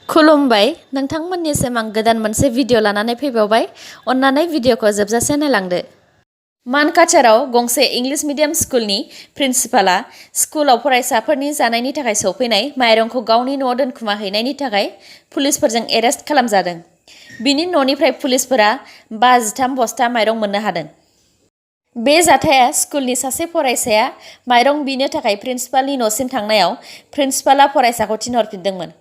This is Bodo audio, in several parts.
खुलुमबाय नोंथांमोननिसिम आं गोदान मोनसे भिडिअ लानानै फैबावबाय अन्नानै भिडिअखौ जोबजासे नायलांदो। मानकाचाराव गंसे इंलिश मिडियाम स्कुलनि प्रिन्सिपालआ स्कुलाव फरायसाफोरनि जानायनि थाखाय सौफैनाय माइरंखौ गावनि न'आव दोनखुमाहैनायनि थाखाय पुलिसफोरजों एरेस्ट खालामजादों। बिनि न'निफ्राय पुलिसफोरा 53 बस्ता माइरं मोननो हादों। बे जाथाया स्कुलनि सासे फरायसाया माइरं बिनो थाखाय प्रिन्सिपालनि न'सिम थांनायाव प्रिन्सिपालआ फरायसाखौ थिनहरफिनदोंमोन।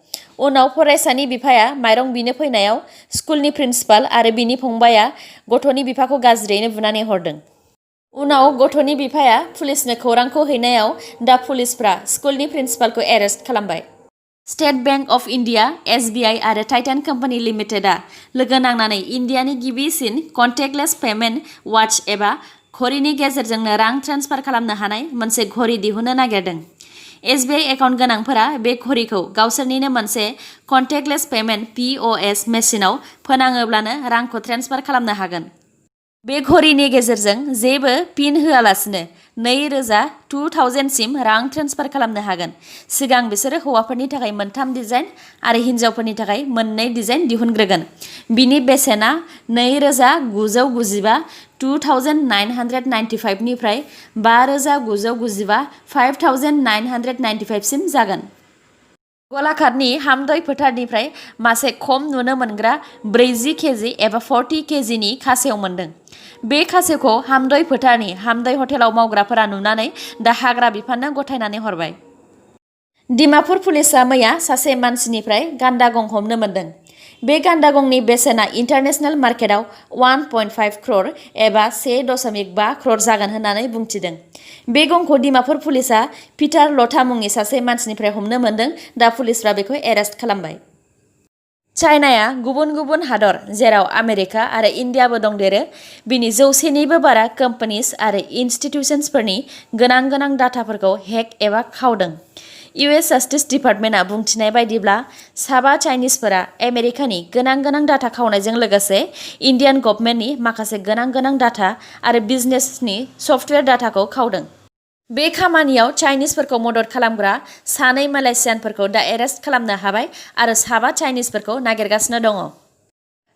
उनाव फरायसानि बिफाया माइरं बिनो फैनायाव स्कुलनि प्रिन्सिपाल आरो बिनि फंबायआ गथ'नि बिफाखौ गाज्रियैनो बुनानै हरदों। उनाव गथ'नि बिफाया पुलिसनो खौरांखौ हैनायाव दा पुलिसफ्रा स्कुलनि प्रिन्सिपालखौ एरेस्ट खालामबाय। State bank of India (SBI) आरो टाइटान कम्पानि लिमिटेडआ लोगो नांनानै इन्डियानि गिबिसिन कन्टेक्टलेस पेमेन्ट वाच एबा घड़ीनि गेजेरजोंनो रां ट्रेन्सफार खालामनो हानाय मोनसे घड़ी दिहुननो नागिरदों। SBI एकाउन्ट गोनांफोरा बे घड़ीखौ गावसोरनिनो मोनसे कन्टेक्टलेस पेमेन्ट (POS) मेसिनाव फोनाङोब्लानो रांखौ ट्रेन्सफार खालामनो हागोन। बे घड़ीनि गेजेरजों जेबो पिन होआलासिनो 2000 सिम रां ट्रेन्सफार खालामनो हागोन। सिगां बिसोरो हौवाफोरनि थाखाय 3 डिजाइन आरो हिन्जावफोरनि थाखाय 2 डिजाइन दिहुनग्रोगोन। बिनि बेसेना 2995 निफ्राय 5995 सिम जागोन। गलाघाटनि हामदय फोथारनिफ्राय मासे खम नुनो मोनग्रा 40 केजि एबा 40 केजिनि खासेव मोनदों। बे खासेवखौ हामदय फोथारनि हामदय हटेलाव मावग्राफोरा नुनानै दा हाग्रा बिफाननो गथायनानै हरबाय। डिमापुर पुलिसआ मैया सासे मानसिनिफ्राय गान्दा गं हमनो मोनदों। बे गान्दा गंनि बेसेना इन्टारनेशनेल मार्केटआव 1.5 क्र'र एबा 1.5 क्र'र जागोन होननानै बुंथिदों। बे गंखौ डिमापुर पुलिसआ पिटार लथा मुंनि सासे मानसिनिफ्राय हमनो मोनदों। दा पुलिसफ्रा बेखौ एरेस्ट खालामबाय। चाइनाया गुबुन गुबुन हादर जेराव आमेरिका आरो इन्डियाबो दंदेरो बिनि 100 निबो बारा कम्पानिज आरो इनस्टिट्यूशन्सफोरनि गोनां डाटाफोरखौ हेक एबा खावदों। US जास्टिस डिपार्टमेन्टआ बुंथिनाय बायदिब्ला 7 चाइनिजफोरा आमेरिकानि गोनां डाटा खावनायजों लोगोसे इन्डियान गभर्नमेन्टनि माखासे गोनां डाटा आरो बिजनेसनि सफ्टवेयर डाटाखौ खावदों। बे खामानियाव चाइनिजफोरखौ मदद खालामग्रा 2 मालयेशियानफोरखौ दा एरेस्ट खालामनो हाबाय आरो 7 चाइनिजफोरखौ नागिरगासिनो दङ।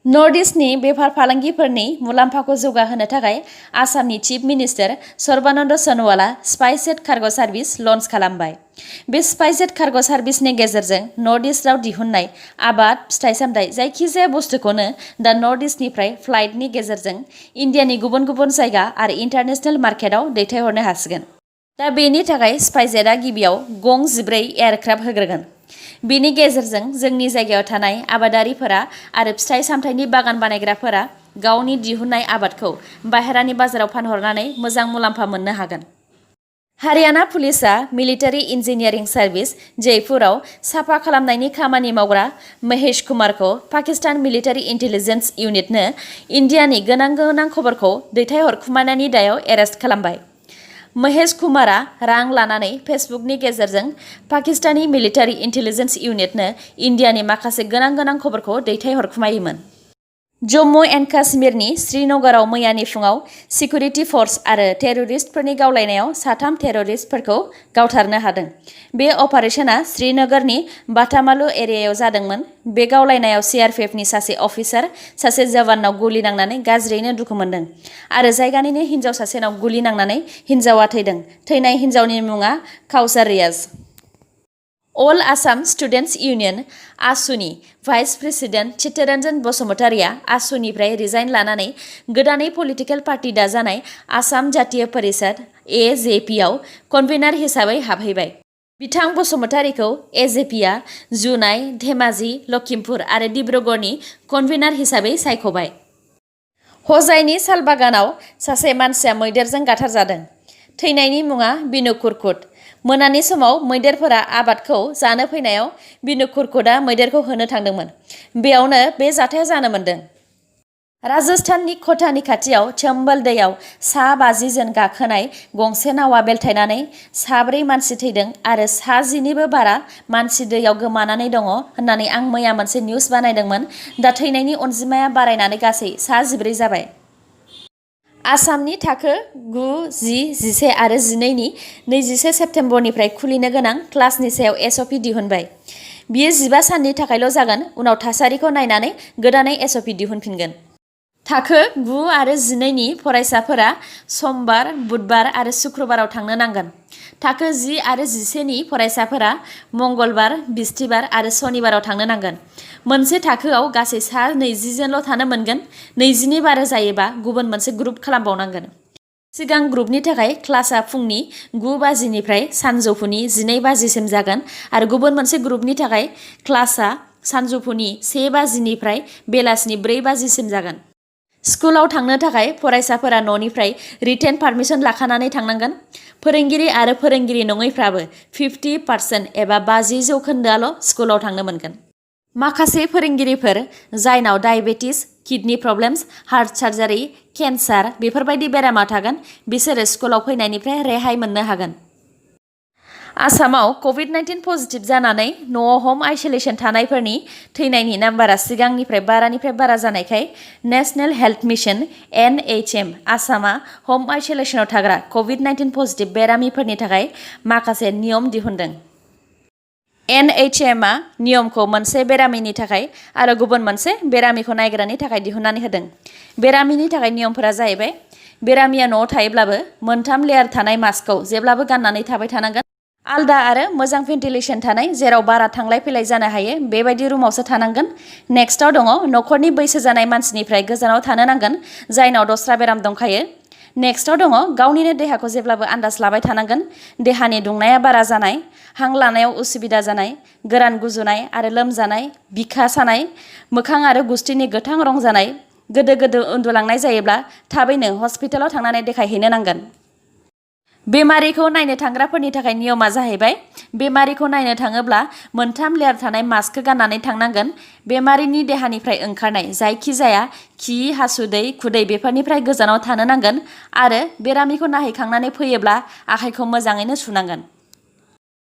नर्थ इस्टनि बेफार फालांगिफोरनि मुलाम्फाखौ जौगाहोनो थाखाय आसामनि चिफ मिनिस्टार सर्बानन्द सन'वालआ SpiceJet कार्ग' सार्भिस लन्च खालामबाय। बे SpiceJet कार्ग' सार्भिसनि गेजेरजों नर्थ इस्टआव दिहुननाय आबाद, फिथाइ-सामथाइ जायखिजाया बुस्थुखौनो दा नर्थ इस्टनिफ्राय फ्लाइटनि गेजेरजों इन्डियानि गुबुन जायगा आरो इन्टारनेशनेल मार्केटआव दैथायहरनो हासिगोन। दा बेनि थाखाय SpiceJetआ गिबियाव गं 14 एयारक्राफ्ट होग्रोगोन। बेनि गेजेरजों जोंनि जायगायाव थानाय आबादारिफोरा आरो फिथाइ-सामथाइनि बागान बानायग्राफोरा गावनि दिहुननाय आबादखौ बाहेरानि बाजाराव फानहरनानै मोजां मुलाम्फा मोननो हागोन। हारियाना पुलिसआ मिलिटारि इन्जिनियारिं सार्भिस जयपुराव साफा खालामनायनि खामानि मावग्रा महेश कुमारखौ पाकिस्तान मिलिटारि इन्टेलिजेन्स इउनिटनो इन्डियानि गोनां खबरखौ दैथायहरखुमानायनि दायाव एरेस्ट खालामबाय। महेश कुमारआ रां लानानै फेसबुकनि गेजेरजों पाकिस्तानी मिलिटारि इन्टेलिजेन्स इउनिटनो इन्डियानि माखासे गोनां खबरखौ दैथायहरखुमायोमोन। जम्मु एन्ड काश्मीरनि श्रीनगराव मैयानि फुङाव सिकिउरिटि फर्स आरो टेररिस्टफोरनि गावलायनायाव 3 टेररिस्टफोरखौ गावथारनो हादों। बे अपारेशना श्रीनगरनि बाटामालु एरियायाव जादोंमोन। बे गावलायनायाव CRPFनि सासे अफिसार सासे जवाननाव गुलि नांनानै गाज्रियैनो दुखु मोनदों आरो जायगानिनो हिन्जाव सासेनाव गुलि नांनानै हिन्जावा थैदों। थैनाय हिन्जावनि मुङा Kausar Riyaz. All Assam students union (आसुनि) भाइस प्रेसिडेन्ट चित्तरन्जन बसुमतारीआ आसुनिफ्राय रिजाइन लानानै गोदानै पलिटिकेल पार्टी दाजानाय आसाम जातीय परिषद (AJP) आव कनभेनार हिसाबै हाबहैबाय। बिथां बसुमतारीखौ AJPआ जुनाइ, धेमाजि, लखिमपुर आरो डिब्रुगड़नि कनभेनार हिसाबै सायख'बाय। हजाइनि सालबागानाव सासे मानसिया मैदेरजों गाथारजादों। थैनायनि मुङा बिनु कुरकुट। मोनानि समाव मैदेरफोरा आबादखौ जानो फैनायाव बिनु कुरकुटआ मैदेरखौ होनो थांदोंमोन। बेयावनो बे जाथाया जानो मोनदों। राजस्थाननि कोटानि खाथियाव चम्बल दैयाव 50 जन गाखोनाय गंसे नावा बेलथायनानै 4 मानसि थैदों आरो 10 निबो बारा मानसि दैयाव गोमानानै दङ होननानै आं मैया मोनसे निउज बानायदोंमोन। दा थैनायनि अनजिमाया बारायनानै गासै 14 जाबाय। आसामनि थाखो 9, 10, 11 आरो 12 नि 21 सेप्तेम्बरनिफ्राय खुलिनो गोनां क्लासनि सायाव SOP दिहुनबाय। बियो 15 साननि थाखायल' जागोन उनाव थासारिखौ नायनानै गोदानै SOP दिहुनफिनगोन। थाखो 9 आरो 12 नि फरायसाफोरा समबार, बुधबार आरो शुक्रबाराव थांनो नांगोन। थाखो 10 आरो 11 नि फरायसाफोरा मंगलबार, बिस्थिबार आरो सनिबाराव थांनो नांगोन। मोनसे थाखोआव गासै सा 20 जनल' थानो मोनगोन। 20 नि बारा जायोबा गुबुन मोनसे ग्रुप खालामबावनांगोन। सिगां ग्रुपनि थाखाय क्लासआ फुंनि 9 बाजिनिफ्राय सानजौफुनि 12 बाजिसिम जागोन आरो गुबुन मोनसे ग्रुपनि थाखाय क्लासआ सानजौफुनि 1 बाजिनिफ्राय बेलासिनि 4 बाजिसिम जागोन। स्कुलाव थांनो थाखाय फरायसाफोरा न'निफ्राय रिटेन पारमिसन लाखानानै थांनांगोन। फोरोंगिरि आरो फोरोंगिरि नङैफ्राबो 50% एबा 50% स्कुलाव थांनो मोनगोन। माखासे फोरोंगिरिफोर जायनाव diabetes, kidney problems, heart surgery, cancer बेफोरबायदि बेरामा थागोन बिसोरो स्कुलाव फैनायनिफ्राय रेहाय मोननो हागोन। आसामाव COVID-19 पजिटिभ जानानै न'आव हम आइसोलेसन थानायफोरनि थैनायनि नाम्बारा सिगांनिफ्राय बारानिफ्राय बारा जानायखाय नेशनेल हेल्थ मिशन NHM आसामा हम आइसोलेसनाव थाग्रा COVID-19 पजिटिभ बेरामिफोरनि थाखाय माखासे नियम दिहुनदों। NHM आ नियमखौ मोनसे बेरामिनि थाखाय आरो गुबुन मोनसे बेरामिखौ नायग्रानि थाखाय दिहुननानै होदों। बेरामिनि थाखाय नियमफोरा जाहैबाय बेरामिया न'आव थायोब्लाबो 3 लेयार थानाय मास्कखौ जेब्लाबो गाननानै थाबाय थानांगोन। आलदा आरो मोजां भेन्टिलेसन थानाय जेराव बारा थांलाय फैलाय जानो हायो बेबायदि रुमावसो थानांगोन। नेक्स्टआव दङ न'खरनि बैसो जानाय मानसिनिफ्राय गोजानाव थानो नांगोन जायनाव दस्रा बेराम दंखायो। नेक्स्टआव दङ गावनिनो देहाखौ जेब्लाबो आन्दाज लाबाय थानांगोन। देहानि दुंनाया बारा जानाय, हां लानायाव उसुबिदा जानाय, गोरान गुजुनाय आरो लोमजानाय, बिखा सानाय, मोखां आरो गुस्थिनि गोथां रं जानाय, गोदो गोदो उन्दुलांनाय जायोब्ला थाबैनो हस्पिटालाव थांनानै देखायहैनो नांगोन। बेमारिखौ नायनो थांग्राफोरनि थाखाय नियमा जाहैबाय बेमारिखौ नायनो थाङोब्ला 3 लेयार थानाय मास्क गाननानै थांनांगोन। बेमारिनि देहानिफ्राय ओंखारनाय जायखिजाया खि, हासुदै, खुदै बेफोरनिफ्राय गोजानाव थानो नांगोन आरो बेरामिखौ नायहैखांनानै फैयोब्ला आखाइखौ मोजाङैनो सुनांगोन।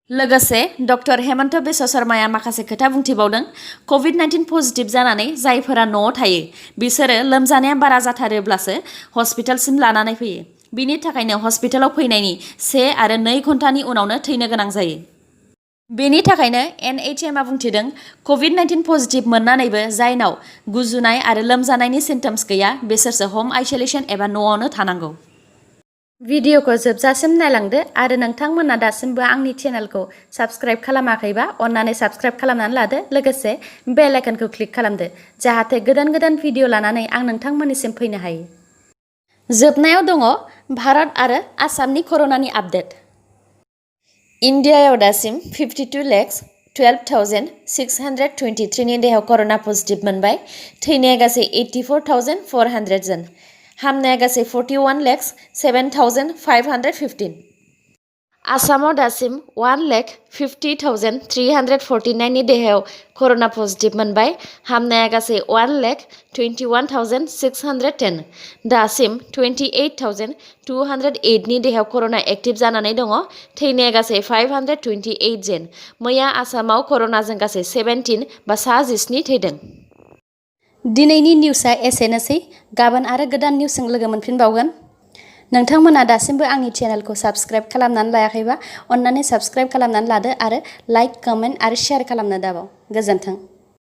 लोगोसे डक्टर हेमन्त बिश्व शर्माया माखासे खोथा बुंथिबावदों। COVID-19 पजिटिभ जानानै जायफोरा न'आव थायो बिसोरो लोमजानाया बारा जाथारोब्लासो हस्पिटालसिम लानानै फैयो। बिनि थाखायनो हस्पिटालाव फैनायनि 1 आरो 2 घन्टानि उनावनो थैनो गोनां जायो। बेनि थाखायनो NHM आ बुंथिदों COVID-19 पजिटिभ मोननानैबो जायनाव गुजुनाय आरो लोमजानायनि सिम्पटम्स गैया बिसोरसो हम आइसोलेसन एबा न'आवनो थानांगौ। भिडिअखौ जोबजासिम नायलांदो आरो नोंथांमोना दासिमबो आंनि चेनेलखौ साबस्क्राइब खालामाखैबा अन्नानै साबस्क्राइब खालामनानै लादो। लोगोसे बेल आइकनखौ क्लिक खालामदो जाहाथे गोदान गोदान भिडिअ लानानै आं नोंथांमोननिसिम फैनो हायो। जोबनायाव दङ भारत आरो आसामनि कर'नानि आपडेट। इन्डियायाव दासिम 52,12,623 नि देहायाव कर'ना पजिटिभ मोनबाय। थैनाया गासै 84,400 जन। हामनाया गासै 41,07,515। आसामाव दासिम 1,50,349 नि देहायाव कर'ना पजिटिभ मोनबाय। हामनाया गासै 1,21,610। दासिम 28,208 नि देहायाव कर'ना एक्टिभ जानानै दङ। थैनाया गासै 528 जन। मैया आसामाव कर'नाजों गासै 17 बा सा 17 थैदों। दिनैनि निउसआ एसेनोसै। गाबोन आरो गोदान निउसजों लोगो मोनफिनबावगोन। नोंथांमोना दासिमबो आंनि चेनेलखौ साबस्क्राइब खालामनानै लायाखैबा अन्नानै साबस्क्राइब खालामनानै लादो आरो लाइक, कमेन्ट आरो शेयार खालामनो दाबाव। गोजोन्थों।